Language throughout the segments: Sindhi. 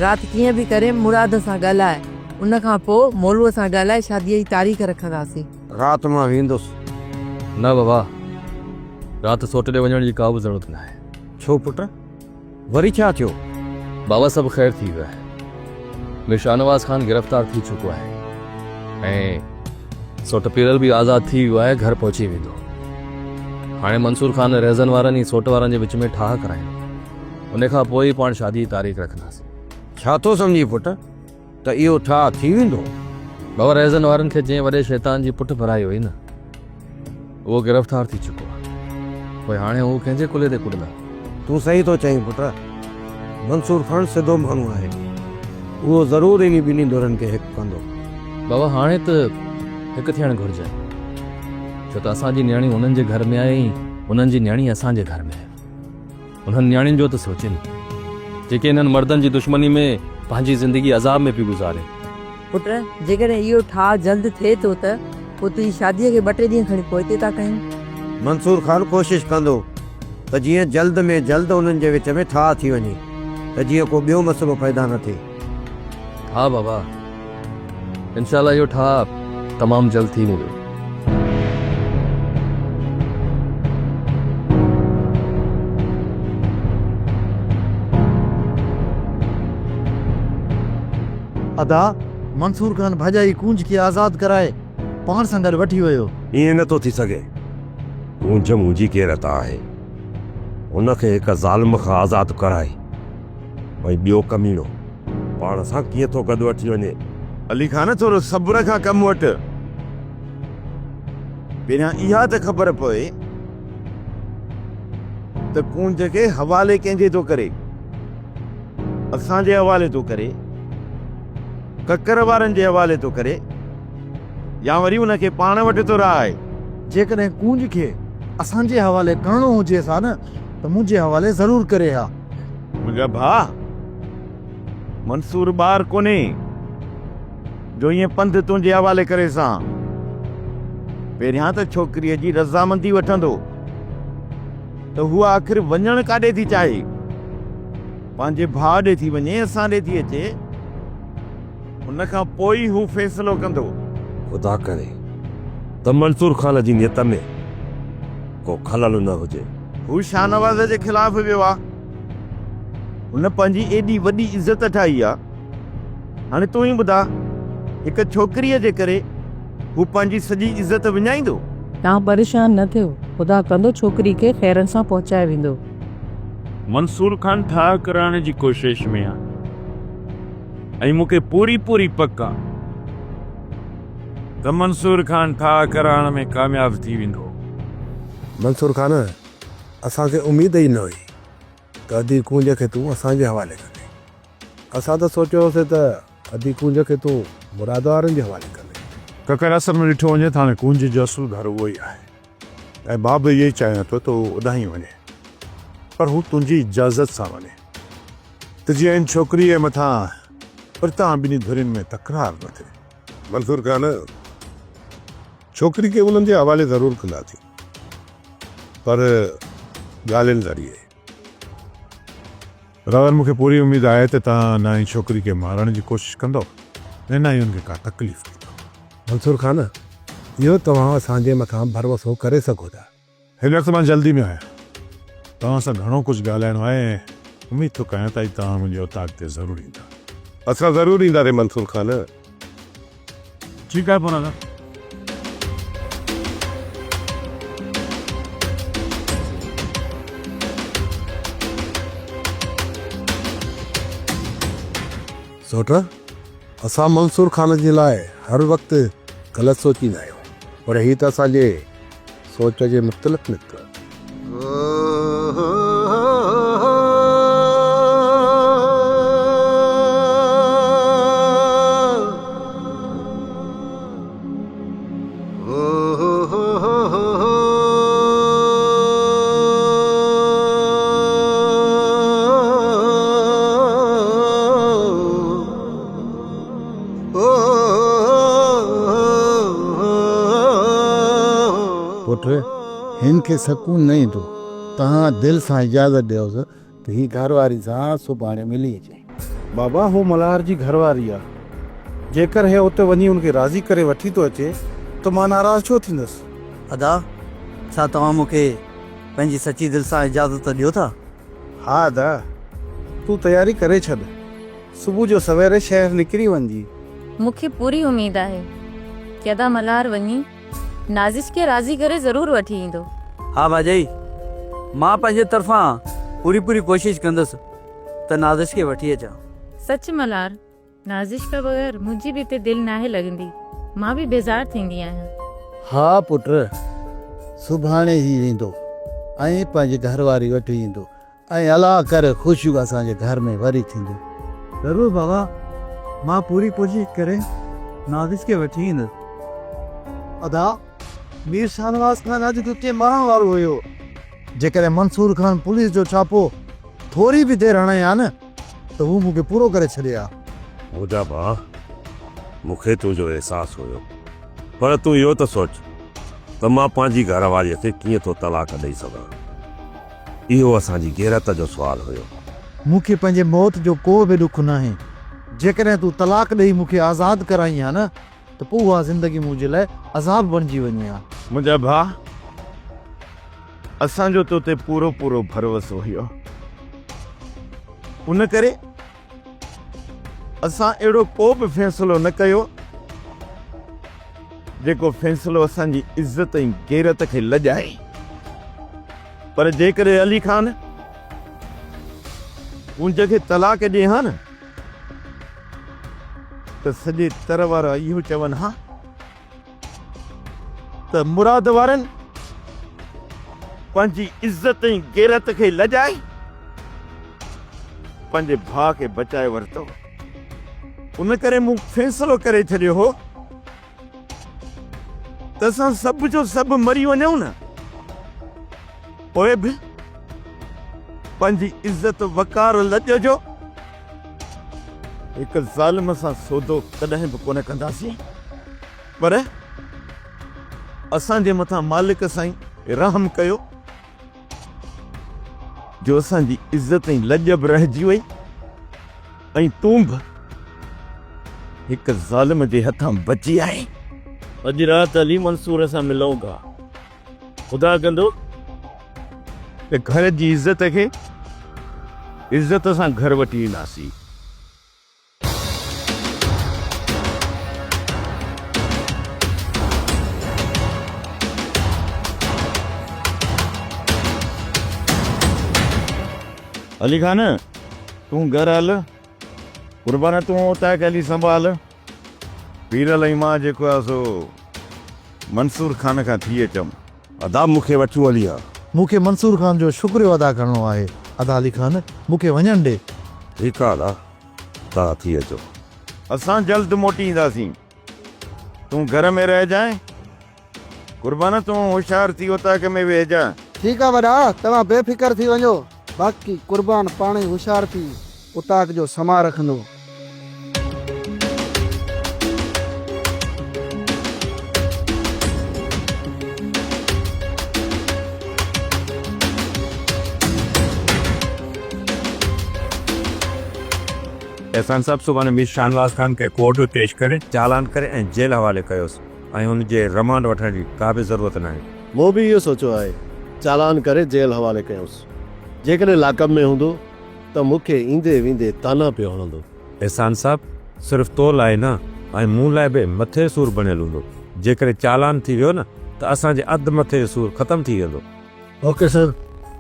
رات ڪيئن به ڪري مراد سان ڳالهاء، ان کان پوء مولوء سان ڳالهائي شاديء جي تاريخ رکنداسين. رات مان ويندس. نه بابا، رات سوٽ ڏي وڃڻ جي ڪا به ضرورت ناهي. ڇو پٽ، وري ڇا ٿيو؟ بابا سڀ خير ٿي ويو آهي. مير شاهنواز خان گرفتار ٿي چڪو آهي ۽ سوٽ پيرل به آزاد ٿي ويو آهي، گهر پهچي ويندو. هاڻي منصور خان رهزن وارن ۽ سوٽ وارن جي وچ ۾ ٺاهه ڪرائيندو. ان کان پوء ئي پاڻ شادي جي تاريخ رکنداسين. ڇا ٿو سمجهين پٽ ته اهو ٺاهه ٿي ويندو؟ بابا رهزن وارن کي جنهن وڏي شيطان جي پٺ ڀرائي هئي نه، اهو گرفتار ٿي چڪو آهي. پوء هاڻي هو ڪنهن جي ڪلهي تي ڪڏندا؟ تون صحيح ٿو چئين پٽ. منصور خان سڌو ماڻهو آهي. اهو ضرور انهي ٻنهي ڌرين کي هڪ ڪندو. بابا هاڻي ته هڪ ٿيڻ گهرجي. ڇو ته اسان جي نياڻي انهن جي گهر ۾ آهي ۽ انهن جي نياڻي اسان جي گهر ۾ آهي. انهن نياڻين جو ته سوچين، جيڪي انهن مردن جي دشمني ۾ پنهنجي زندگي عذاب ۾ پيون گذارين. پٽ، جيڪڏهن اهو ٺاهه جلد ٿئي ٿو ته پوء تنهنجي شاديء کي ٻه ٽي ڏينهن کڻي پوئتي ٿا ڪيون. منصور خان ڪوشش ڪندو ته جيئن جلد ۾ جلد انهن جي وچ ۾ ٺاهه ٿي وڃي ته جيئن ڪو ٻيو مسئلو پيدا نه ٿئي. ها بابا، انشاء الله اهو ٺاهه تمام جلد ٿي ويندو. ادا، منصور خان ڀاڄائي ڪونج کي آزاد ڪرائي پاڻ سان گڏ وٺي ويو. ائين نه ٿو ٿي سگهي. ڪونج منهنجي غيرت آهي. هن کي هڪ ظالم کان آزاد ڪرائي ۽ ٻيو ڪميڻو پاڻ سان ڪيئن ٿو گڏ وٺي وڃي. علي خان ٿورو صبر کان ڪم وٺ. پهريان اها ته خبر پوي ته ڪونج کي حوالي ڪنهن جي ٿو ڪري. اسان جي حوالي ٿو ڪري، ڪڪر وارن جي حوالي ٿو ڪري يا وري ان کي پاڻ وٽ ٿو رهائي. جيڪڏهن ڪونج کي اسان جي حوالي ڪرڻو هجيس ها نه ته منهنجي حوالي ضرور ڪري ها. منهنجا ڀاء، منصور ٻار ڪونهي جو ائين پنڌ تنهنجي حوالي ڪريس ها. پهريان ته ڇوڪريء جي رضامندي وٺندو. ته هوء آخر وڃڻ ڪاڏي ٿي چاهي؟ پنهنجي ڀاء ڏي ٿي وڃي، اسان ڏي ٿي اچي؟ ان کان پوء ئي هو فيصلو ڪندو. خدا ڪري ته منصور خان جي نيت ۾ ڪو خلل نه هجي. هو شاهنواز جي خلاف ويو آ. هن پنهنجي ايڏي وڏي عزت ٺاهي آ. هاڻي تون ئي ٻڌاء، هڪ ڇوڪريء جي ڪري هو پنهنجي سڄي عزت وڃائيندو؟ توهان پريشان نه ٿيو، خدا ڪندو ڇوڪري کي خيرن سان پهچائي ويندو. منصور خان ٺاهه ڪرائڻ جي ڪوشش ۾ آ ۽ مون کي پوري پوري پڪ آ ته منصور خان ٺاهه ڪرائڻ ۾ ڪامياب ٿي ويندو. منصور خان، اسان کي اميد ئي نه هئي ته ادي ڪونج کي تون اسان جي حوالي ڪندين. اسان ته سوچيو هوسين ته ادي ڪونج کي تون مراد وارن جي حوالي ڪندين. ڪڪر اصل ۾ ڏٺو وڃي ته هاڻي ڪونج جو اصل گهر اهو ئي آهي ۽ مان به اهو ئي چاهيان ٿو ته هو اوڏانهن ئي وڃي پر هو تنهنجي اجازت سان وڃي ته جيئن ان ڇوڪريء مٿان پرتان ٻنهي ڌرين ۾ تڪرار نه ٿئي. منصور خان، ڇوڪري کي انهن جي حوالي ضرور ڪنداسين پر ڳالهين ذريعي. راول مون کي پوري اميد آهي ته توهان نه ئي ڇوڪري کي مارڻ جي ڪوشش ڪندؤ ۽ نه ئي ان کي ڪا تڪليف ڏيندؤ. منصور خان، اهو توهان اسان جي مٿان ڀروسو ڪري سگهو ٿا. هن وقت مان جلدي ۾ آهيان. توهان سان گهڻو ڪجهه ڳالهائڻو آهي ۽ اميد ٿو ڪيان ته اڄ توهان منهنجي اوطاق تي ضرور ايندا. اسان ضرور اينداسين منصور خان. ٺيڪ آهي پوء. سوٽ، اسان منصور خان جي لاء هر وقت غلط سوچيندا آهيون پر هي ته اسان جي سوچ جي مختلف نڪتو. پٽ، هن کي سڪون نه ايندو. توهان دل سان اجازت ڏيوس ته هي گهر واري سان سڀاڻي ملي اچي. بابا هو ملهار جي گهر واري آ. جيڪر هي اتي وڃي ان کي راضي ڪري وٺي ٿو اچي ته مان ناراض ڇو ٿيندس؟ ادا، ڇا توهان مون کي پنهنجي سچي دل سان اجازت ڏيو ٿا؟ ها ادا، تون تياري ڪري ڇڏ. صبح جو سوير شهر نڪري وڃجي. مون کي پوري اميد آهي ته ادا ملهار وڃي نازش کي راضي ڪري ضرور وٺي ايندو. ها ڀاڄائي، مان پنهنجي طرفان پوري پوري ڪوشش ڪندس ته نازش کي وٺي اچان. سچ ملهار، نازش کان بغير منهنجي به هتي دل ناهي لڳندي، مان به بيزار ٿيندي آهيان. ها پٽ، سڀاڻي هي ايندو ۽ پنهنجي گهر واري وٺي ايندو ۽ الله ڪري خوشيون اسان جي گهر ۾ وري ٿينديون. ضرور بابا، مان پوري ڪوشش ڪري نازش کي وٺي ايندس. ادا، مير شاهنواز خان اڄ ڌڪي مرڻ وارو هيو. جيڪڏهن منصور خان پوليس جو ڇاپو ٿوري به دير هڻي ها نه ته هو مون کي پورو ڪري ڇڏي ها. منهنجا ڀاء، مون کي تنهنجو احساس هيو، پر تون اهو ته سوچ ته مان پنهنجي گهر واريء کي ڪيئن ٿو طلاق ڏئي سگهان. اهو اسان جي غيرت جو سوال هيو. مون کي پنهنجي موت جو ڪو به ڏک ناهي. جيڪڏهن تون طلاق ڏئي مون کي آزاد ڪرائين ها نه ته پوء اها زندگي منهنجي لاء عذاب بڻجي وڃي ها. منهنجا ڀاء، اسان جو تو تي پورو پورو ڀروسو هيو. ان ڪري اسان اهڙو ڪو به فيصلو نه ڪيو، جيڪو فيصلو اسان جي عزت ۽ غيرت کي لڄائي. پر جيڪڏهن علي خان ڪونج کي طلاق ڏئي ها نه ته سڄي تر وارا اهو چون ها ته مراد وارن پنهنجي عزت ۽ غيرت کي لڄائي پنهنجي ڀاء کي بچائي ورتو. ان ڪري مون فيصلو ڪري ڇڏيو هو ته اسان سڀ جو سڀ مري وڃون نه پوء به پنهنجي عزت وقار لڄ جو هڪ ظالم سان سودو ڪڏهن به ڪونه ڪنداسين پر اسان جي مٿان مالڪ سائين رحم ڪيو جو اسان جي عزت ۽ لڄ به رهجي وئي ۽ تون به هڪ ظالم جي هٿان بچي آئين. اڄ رات علي منصور سان ملون ٿا. خدا ڪندو ته گهر جي عزت کي عزت سان گهر وٺي اينداسين. علي خان تون گهر هل، قربان تون اوطاق هلي سنڀال، پيرل ۽ مان جيڪو آهي سو منصور خان کان ٿي اچون. ادا مون کي وٺيون هلي ها. مون کي منصور خان جو شڪريو ادا ڪرڻو آهي. ادا علي خان مون کي وڃڻ ڏي. ٺيڪ آ ادا توهان ٿي اچو. اسان جلد موٽي اينداسين. تون گهر ۾ رهجانء. قربان تون هوشيار ٿي اوطاق ۾ ويهجانء. ٺيڪ آ وڏا توهان بي فڪر ٿي وڃو. باقي قربان پاڻ ئي هوشيار ٿي اوطاق جو سما رکندو. احسان صاحب سڀاڻي مير شاهنواز خان کي ڪورٽ ۾ پيش ڪري چالان ڪري ۽ جيل حوالي ڪيوس ۽ هن جي رمانڊ وٺڻ جي ڪا به ضرورت ناهي. مون به اهو سوچيو آهي، چالان ڪري جيل حوالي ڪيوس. جيڪڏهن لاڪپ ۾ هوندو ته مون کي ايندي ويندي طعنا پيو هڻندو. احسان صاحب صرف تو لاء نه ۽ مون لاء به مٿي سور بڻيل هوندو. جيڪڏهن چالان ٿي ويو نه ته اسان جي اڌ مٿي جو سور ختم ٿي ويندو. اوڪي سر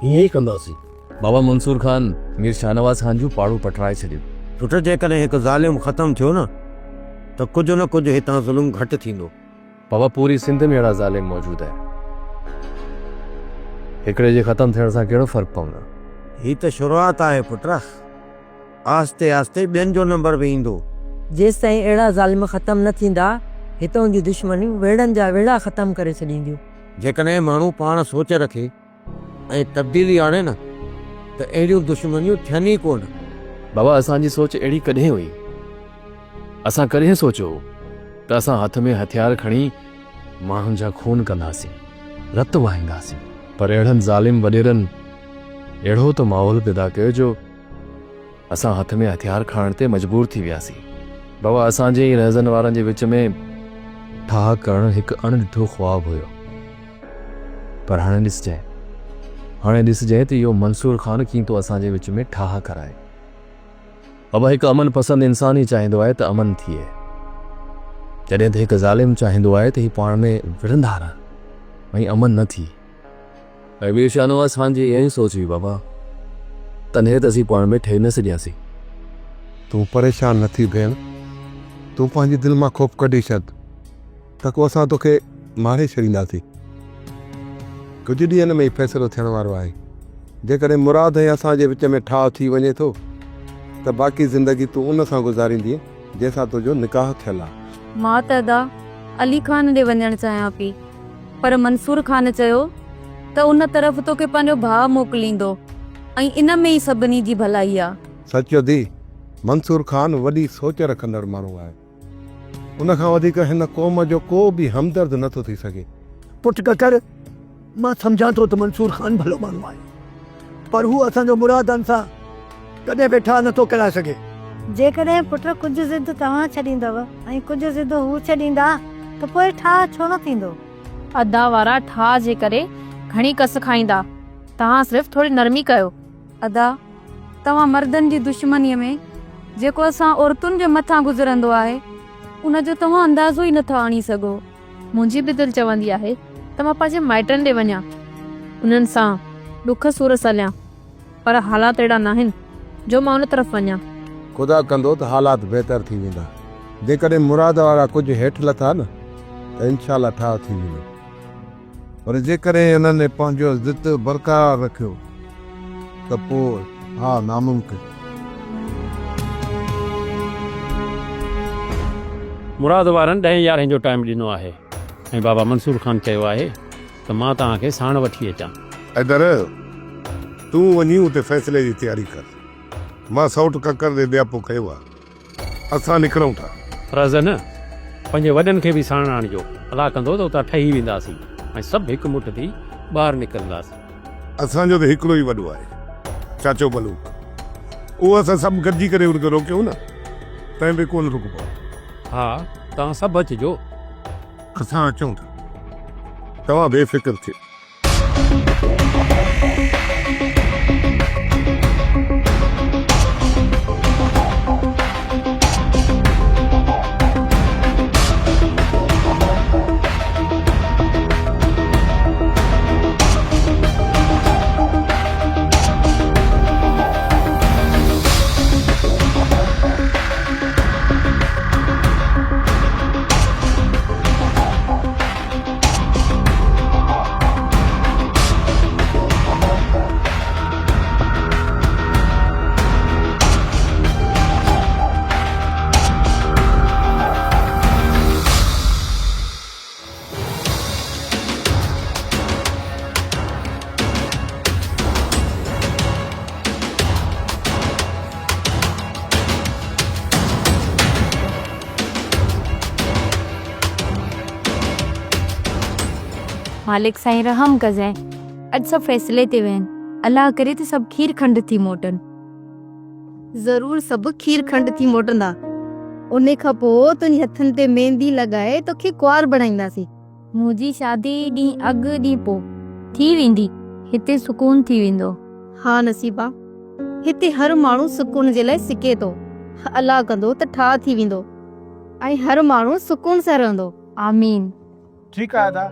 ائين ئي ڪنداسين. بابا منصور خان مير شاهنواز خان جون پاڙون پٽرائي ڇڏيون. پٽ جيڪڏهن هڪ ظالم ختم ٿيو نه ته ڪجهه نه ڪجهه هتان ظلم گهٽ ٿيندو. بابا پوري سنڌ ۾ اهڙا ظالم موجود آهن. هڪڙي جي ختم ٿيڻ سان ڪهڙو فرق پوندو. هي ته شروعات آهي پٽ. آهستي آهستي ٻين جو نمبر به ايندو. جيستائين اهڙا ظالم ختم نه ٿيندا، هتئون جون دشمنيون ويڙهن جا ويڙها ختم ڪري ڇڏينديون. جيڪڏهن ماڻهو پاڻ سوچ رکي ۽ تبديلي آڻي نه ته اهڙيون دشمنيون ٿين ئي ڪونه. بابا اسان جي سوچ اهڙي ڪڏهن هئي؟ اسان ڪڏهن سوچيو هو ته اسان هٿ ۾ هٿيار کڻي ماڻهن جا خون ڪنداسين، رت وهائينداسين. پر اهڙن ظالم وڏيرن اهڙو ته ماحول پيدا ڪيو جو اسان هٿ ۾ هٿيار کڻڻ تي مجبور ٿي وياسين. بابا اسان جي ۽ رهزن وارن جي وچ ۾ ٺاهه ڪرڻ هڪ اڻ ڏٺو خواب هيو. پر هاڻي ڏسجانء، هاڻي ڏسجانء ته اهو منصور خان ڪيئن ٿو اسان جي وچ ۾ ٺاهه ڪرائي. بابا هڪ امن پسند انسان ئي چاهيندو آهي ته امن ٿئي. جڏهن ته هڪ ظالم چاهيندو آهي ته هي پاڻ ۾ وڙهندا رهن ۽ امن نه ٿئي. ۽ مير شاهنواز خان جي اها ئي سوچ هئي بابا، تڏهن ته اسين پاڻ ۾ ٺهي نه سگهياسين. تون پريشان نه ٿي ڀيڻ، تون پنهنجي دل مان خوف ڪڍي ڇڏ ته ڪو اسان توکي ماري ڇڏينداسين. ڪجهه ڏينهن ۾ ئي فيصلو ٿيڻ وارو آهي. جيڪڏهن مراد ۽ اسان جي وچ ۾ ٺاهه ٿي وڃي ٿو ته باقي زندگي تون ان سان گذاريندينء جنهن سان تنهنجو نڪاح ٿيل آهي. مان ته ادا علي خان ڏي وڃڻ چاهيان پئي. پر منصور خان چيو ته ان طرف توکي پنهنجو ڀاء موڪليندو ۽ ان ۾ ئي سڀني جي ڀلائي آ. سچ ادي، منصور خان وڏي سوچ رکندڙ ماڻهو آهي. ان کان وڌيڪ هن قوم جو ڪو به همدرد نه ٿو ٿي سگهي. پٽ ڪڪر، مان سمجهان ٿو ته منصور خان ڀلو ماڻهو آهي، پر هو اسان جو مرادن سان ڪڏهن به ٺاهه نه ٿو ڪرائي سگهي. جيڪڏهن پٽ ڪجهه ضد توهان ڇڏيندؤ ۽ ڪجهه ضد هو ڇڏيندا ته پوء ٺاهه ڇو نه ٿيندو؟ ادا وارا ٺاهه جي ڪري گهڻي ڪس کائيندا، توهان صرف ٿوري نرمي ڪيو. ادا، توهان مردن جي دشمنيء ۾ جيڪو اسان عورتن جي مٿان گذرندو آهي، ان جو توهان اندازو ئي نه ٿا آڻي سگهو. منهنجي به دل چوندي آهي ته مان پنهنجي مائٽن ڏي وڃان، انهن سان ڏک سور سليان. پر حالات اهڙا ناهن جو مان ان طرف وڃان. خدا ڪندو ته حالات بهتر ٿي ويندا. جيڪڏهن مراد وارا ڪجهه هيٺ لٿا نه ته انشاء الله ٺاهه ٿي ويندو. پر جيڪڏهن انهن پنهنجو ضد برقرار رکيو ته پوء ها ناممڪن. مراد وارن ڏهين يارهين جو ٽائيم ڏنو آهي ۽ بابا منصور خان چيو آهي ته مان توهان کي ساڻ وٺي اچان. حيدر، تون وڃي اتي فيصلي جي تياري ڪر. مان سئوٽ ڪڪر ڏي ڏياپو ڪيو آهي. اسان نڪرون ٿا. رهزن، پنهنجي وڏن کي به ساڻ آڻجو. الله ڪندو ته اتان ٺهي وينداسين ۽ سڀ هڪ مٺ ٿي ٻاهر نڪرنداسين. اسان جو ته هڪڙو ئي وڏو آهي، چاچو ملوڪ. اهو اسان سڀ گڏجي ڪري ان کي روڪيون نه، تنهن به ڪونه رڪبو. ها، توهان سڀ اچجو. اسان اچون ٿا. توهان بي فڪر ٿيو. مالڪ سائين رحم ڪجانء اڄ سڀ فيصلي تي ويهن الله ڪري ته سڀ کير کنڊ ٿي موٽن. ضرور سڀ کير کنڊ ٿي موٽندا انهي کان پوء تنهنجي هٿن تي ميندي لڳائي توکي ڪنوار بڻائينداسين. منهنجي شادي ڏينهن اڳ ڏينهن پوء ٿي ويندي هتي سڪون ٿي ويندو. ها نصيبا هتي هر ماڻهو سڪون جي لاء سڪي ٿو. الله ڪندو ته ٺاهه ٿي ويندو ۽ هر ماڻهو سڪون سان رهندو. آمين. ٺيڪ آهي ادا،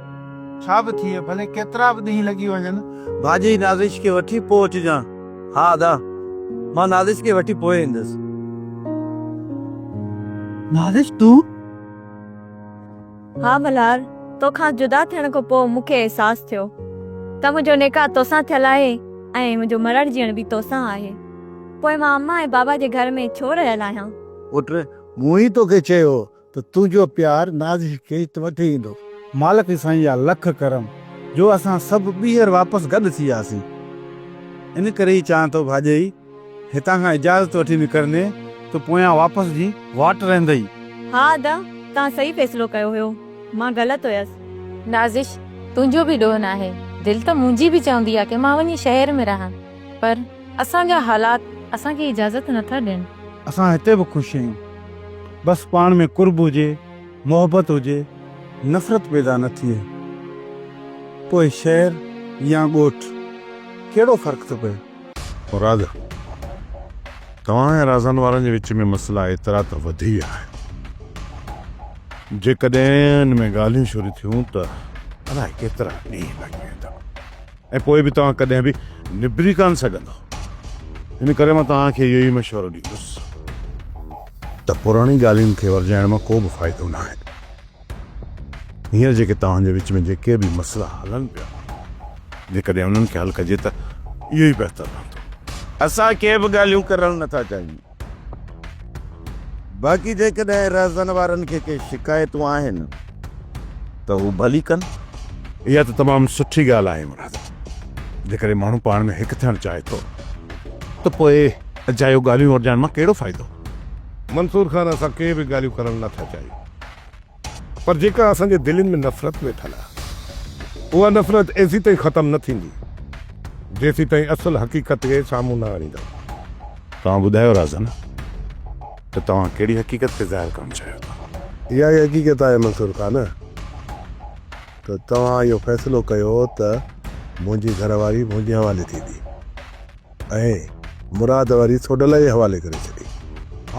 ڇا به ٿئي، ڀلي ڪيترا به ڏينهن لڳي وڃن. ڀاڄي نازش کي وٺي پوء اچجان. ها ادا، مان نازش کي وٺي پوء ايندس. نازش تون؟ ها ملهار، توکان جدا ٿيڻ کان پوء مون کي احساس ٿيو ته منهنجو نڪاح توسان ٿيل آهي ۽ منهنجو مرڻ جيئڻ به توسان آهي. پوء مان امان ۽ بابا جي گهر ۾ ڇو رهيل آهيان؟ پٽ، مون ئي توکي چيو هو ته تنهنجو پيار نازش کي هت وٺي ايندو. مالڪ سائين جا لک ڪرم جو اسان سڀ ٻيهر واپس گڏ ٿي وياسين. ان ڪري ئي چوان ٿو ڀاڄائي هتان کان اجازت وٺي نڪرندين ته پويان واپس جي واٽ رهندئي. ها ادا، توهان صحيح فيصلو ڪيو هيو، مان غلط هيس. نازش، تنهنجو به ڏوهه ناهي. دل ته منهنجي به چوندي آ ڪه مان وڃي شهر ۾ رهان، پر اسان جا حالات. اسان کي اجازت نه ٿا ڏين. اسان هتي به خوش آهيون. بس پاڻ ۾ قرب هجي، محبت هجي، نفرت پيدا نه ٿئي. پوء شهر يا ڳوٺ، ڪهڙو فرق ٿو پئي؟ مراد، توهان ۽ رازن وارن جي وچ ۾ مسئلا ايترا ته وڌي ويا آهن، جيڪڏهن ان ۾ ڳالهيون شروع ٿيون ته الائي ڪيترا ڏينهن لڳي ويندا ۽ پوء به توهان ڪڏهن به نبري ڪانه سگهندؤ. ان ڪري مان توهان کي اهو ئي مشورو ڏيندس ته پراڻي ڳالهين کي ورجائڻ مان ڪو به فائدو ناهي. هينئر جيڪي توهان جي وچ ۾ جيڪي به مسئلا هلن پيا، جيڪڏهن انهن کي حل ڪجي ته اهو ئي بهتر رهندو. اسان ڪي به ڳالهيون ڪرڻ نه ٿا چاهيون. باقي جيڪڏهن رهزن وارن کي ڪي شڪايتون آهن ته هو ڀلي ڪن. اها ته تمام سٺي ڳالهه آهي مراد. جيڪڏهن ماڻهو پاڻ ۾ هڪ ٿيڻ چاهي ٿو ته پوء اجايو ڳالهيون ورجائڻ مان ڪهڙو فائدو؟ منصور خان اسان ڪي به ڳالهيون ڪرڻ نه ٿا چاهيون. پر جيڪا اسان جي دلين ۾ نفرت ويٺل آهي، اها نفرت ايسيتائين ختم نه ٿيندي، جيسيتائين اصل حقيقت کي سامهون نه آڻيندؤ. توهان ٻڌايو رازن ته توهان ڪهڙي حقيقت کي ظاهر ڪرڻ چاهيو ٿا؟ اها ئي حقيقت آهي منصور خان ته توهان اهو فيصلو ڪيو ته منهنجي گهر واري منهنجي حوالي ٿيندي. ۽ مراد واري سوڍل جي حوالي ڪري ڇڏي.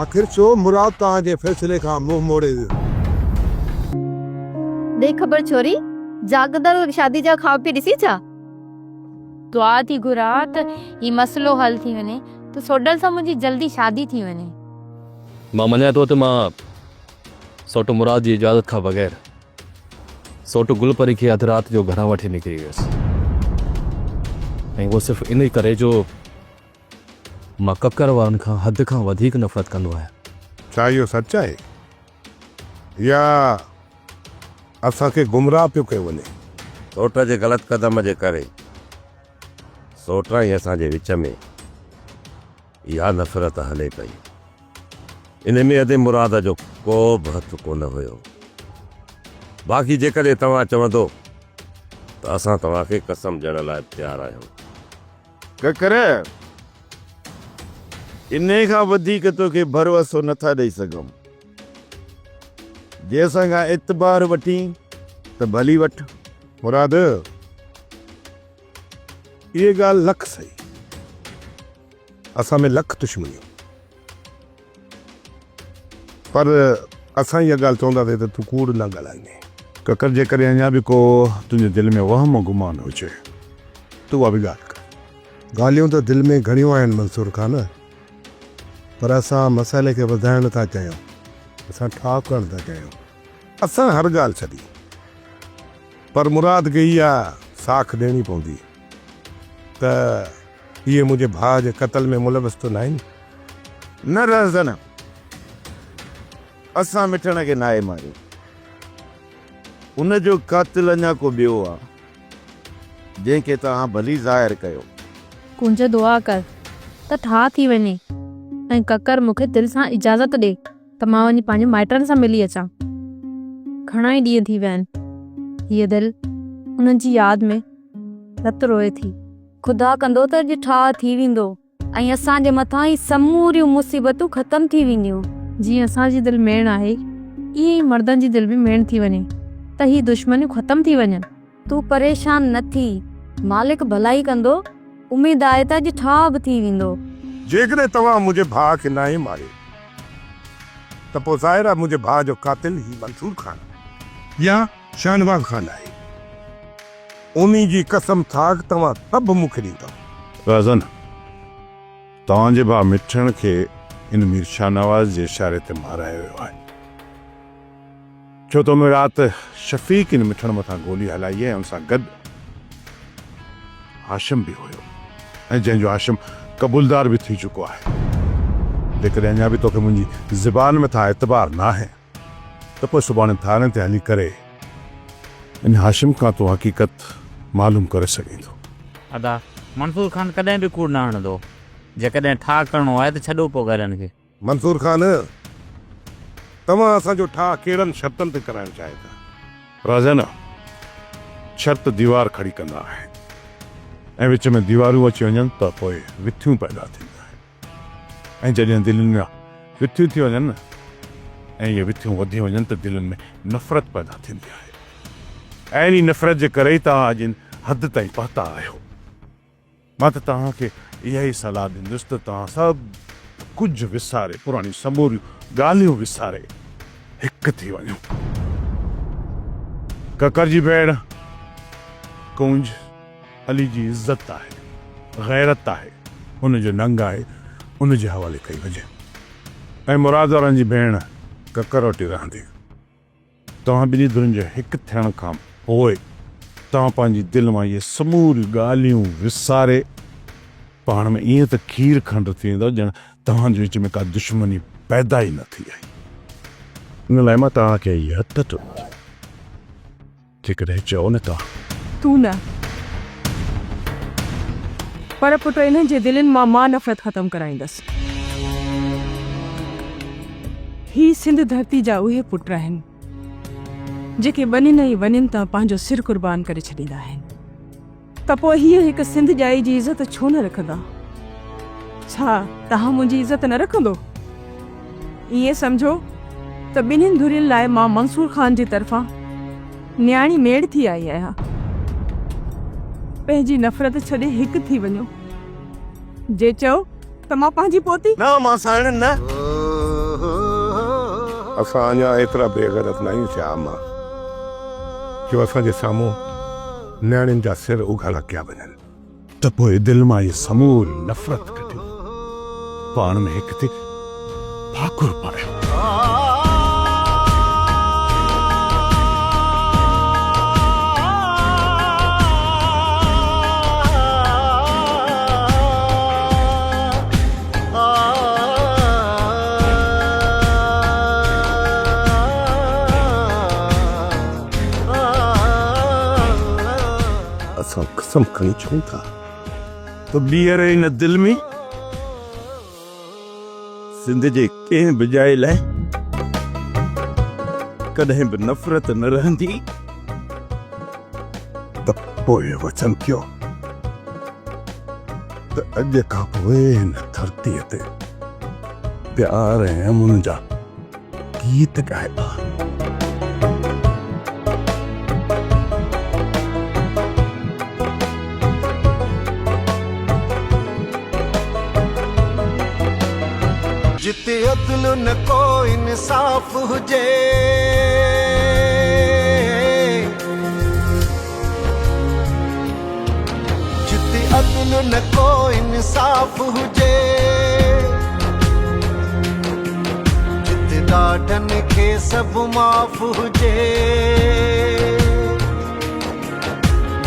آخر ڇو مراد توهان جي فيصلي کان منهن موڙي ويو؟ ڏي خبر ڇوري، جاڳندڙ شادي جا خواب پئي ڏسين ڇا؟ دعا ٿي گهران ته هي مسئلو حل ٿي وڃي ته سوڍل سان منهنجي جلدي شادي ٿي وڃي. مان مڃان ٿو ته مان سوٽ مراد جي اجازت کان بغير سوٽ گل پري کي اڌ رات جو گهران وٺي نڪري ويس ۽ اهو صرف انهي ڪري جو مان ڪڪر وارن کان حد کان وڌيڪ نفرت ڪندو آهيان. ڇا اهو سچ آهي يا اسان کي گمراهه پيو ڪيو وڃي؟ سوٽ جي غلط قدم جي ڪري سوٽ ۽ اسان جي وچ ۾ اها نفرت هلي پئي. ان ۾ ادي مراد جو ڪو به هٿ ڪونه هيو. باقي جيڪڏهن توهان چوندو ته اسان توهان کي قسم ڏيڻ لاء به تيار آهيون. ڪڪر، انهي کان وڌيڪ توکي ڀروسو نٿا ڏئي سگهون. جي اسان کان اعتبار وٺين ته ڀلي وٺ. مراد، اهي ڳالهه لک سهي. اسان ۾ لک دشمنيون. پر اسان اها ڳالهه چونداسين ته تون ڪوڙ نه ڳالهائيندين. ڪڪر جيڪڏهن اڃا به ڪو تنهنجي دل ۾ وهم و گمان هجي ته اها به ڳالهه ڪر. ڳالهيون ته دل ۾ گهڻيون آهن منصور خان، پر اسان مسئلي کي وڌائڻ نه ٿا چاهيون، اسان ٺاهه ڪرڻ ٿا چاهيون. اسان هر ڳالهه ڇڏي، پر مراد کي اها ساک ڏيڻي پوندي ته اهي منهنجي ڀاء جي قتل ۾ ملوث ته ناهن؟ نه رهزن، اسان مٺڻ کي ناهي ماريو. ان جو قاتل اڃا ڪو ٻيو آ، جنهن کي توهان ڀلي ظاهر ڪيو. ڪونج دعا ڪر ته ٺاهه ٿي وڃي ۽ ڪڪر مون کي دل سان اجازت ڏي ته مان وڃي پنهنجي مائٽن سان ملي اچان. گهڻا ئي ڏينهن ٿي ويا آهن. هيء دل انهن جي ياد ۾ رت روئي ٿي. خدا ڪندو ته اڄ ٺاهه ٿي ويندو ۽ اسان جي مٿان هي سموريون مصيبتون ختم ٿي وينديون. جيئن اسان جي دل ميڻ آهي، ايئن ئي مردن جي دل به ميڻ ٿي وڃي ته هي دشمنيون ختم ٿي وڃن. تون پريشان نه ٿي، مالڪ ڀلائي ڪندو، اميد آهي ته اڄ ٺاهه به ٿي ويندو. جيڪڏهن توهان منهنجي ڀاء کي ناهي ماريو ته پوء ظاهر آهي منهنجي ڀاء جو قاتل هي منصور خان يا شاهنواز خان آهي. انهي جي قسم ٿاڪ توهان سڀ مون کي ڏيندؤ. رازن، توهان جي ڀاء مٺڻ کي ان مير شاهنواز جي اشاري تي مارايو ويو آهي. ڇو ته ان رات شفيق ان مٺڻ مٿان گولي هلائي ۽ ان سان گڏ هاشم به هيو ۽ جنهن جو هاشم قبولدار به ٿي چڪو آهي. جيڪڏهن اڃا به توکي منهنجي زبان مٿان اعتبار ناهي ته پوء سڀاڻي ٿاڻي تي هلي ڪري ان هاشم کان تون حقيقت معلوم ڪري سگهين ٿو. ادا، منصور خان ڪڏهن به ڪوڙ نه هڻندو. جيڪڏهن ٺاهه ڪرڻو آهي ته ڇڏو پوء ڳالهين کي. منصور خان، توهان اسان جو ٺاهه ڪهڙن شرطن تي ڪرائڻ چاهيو ٿا؟ رازانه، شرط ديوار کڙي ڪندا آهن ۽ وچ ۾ ديوارون اچي وڃن ته پوء وٿيون پيدا ٿينديون آهن. ۽ جڏهن دلين ۾ وٿيون ٿي وڃن نه ۽ اهي وٿيون وڌي وڃن ته دلين ۾ نفرت پيدا ٿيندي آهي ۽ انهي نفرت جي ڪري ئي توهان اڄ ان حد تائين پهتا آهيو. مان ته توهان کي اها ئي صلاح ڏيندس ته توهان سڀ ڪجهه وساري، پراڻيون سموريون ڳالهيون وساري هڪ ٿي وڃو. ڪڪر جي ڀيڻ ڪونج علي جي عزت آهي، غيرت آهي، ان جو ننگ آهي، ان جي حوالي ڪئي وڃي ۽ مراد وارن جي ڀيڻ ڪڪر وٽ ئي رهندي. توهان ٻنهي ڌرين جي هڪ ٿيڻ کان پوء توهان پنهنجي دل مان اهي سموريون ڳالهيون وساري پاڻ ۾ ائين ته کير کنڊ ٿي ويندؤ ڄڻ توهان جي وچ ۾ ڪا دشمني پيدا ئي نه ٿي آهي. ان لاء مان توهان کي هيء هٿ ٿو ڏيان. جيڪڏهن چئو نه ته. تون نه. پر پٽ انهن جي دلين مان مان نفرت ختم ڪرائيندس. هي سنڌ ڌرتي جا اهي پٽ آهن، جيڪي ٻنين ۽ ونين تان پنهنجو سر قربان ڪري ڇڏيندا آهن. ته پوء هيء هڪ سنڌ ڄائي جي عزت ڇو نه رکندا؟ ڇا توهان منهنجي عزت نه رکندو؟ ائين سمجهو ته ٻنهين ڌرين لاء مان منصور خان جي طرفان نياڻي ميڙ ٿي آئي آهيان. پنهنجي نفرت ڇڏي هڪ ٿي وڃو. جي چئو ته مان پنهنجي پوتي. نه مان سائڻ نه. اسان اڃا ايترا بي غيرت ناهيون ٿيا امان جو اسان جي سامهون نياڻين جا سر اگهاڙا ڪيا وڃن. ته پوء دل مان اهي سموري نفرت ڪڍيو، پاڻ ۾ هڪ ٿي ڀاڪر پايو. اسان قسم کڻي چئون ٿا. ته ٻيهر هن دل ۾ سنڌ جي ڪنهن به ڄائي لاء ڪڏهن به نفرت نه رهندي. ته پوء وچن ڪيو ته اڄ کان پوء هن ڌرتيء تي پيار ۽ امن جا گيت ڳائبا. جتي عدل نه ڪو انصاف هجي. جتي عدل نه ڪو انصاف هجي. جتي ڏاڍن کي سڀ معاف هجي.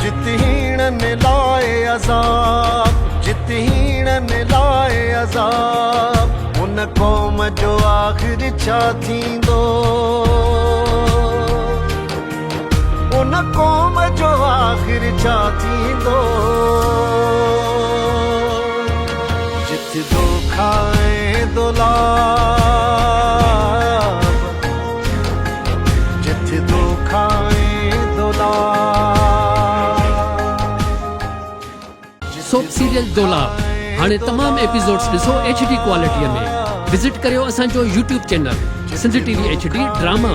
جت هيڻن لاء عذاب، جت هيڻن لاء عذاب، ان قوم جو آخر ڇا ٿيندو؟ ان قوم جو آخر ڇا ٿيندو؟ جت دوکا ۽ دولاب، جت دوکا ۽ دولاب. سوپ سيريل دولاب هاڻي تمام ايپيسوڊز ڏسو ايڇ ڊي ڪوالٽي ۾ وزٽ ڪريو اسان جو YouTube channel Sindh T V H D drama.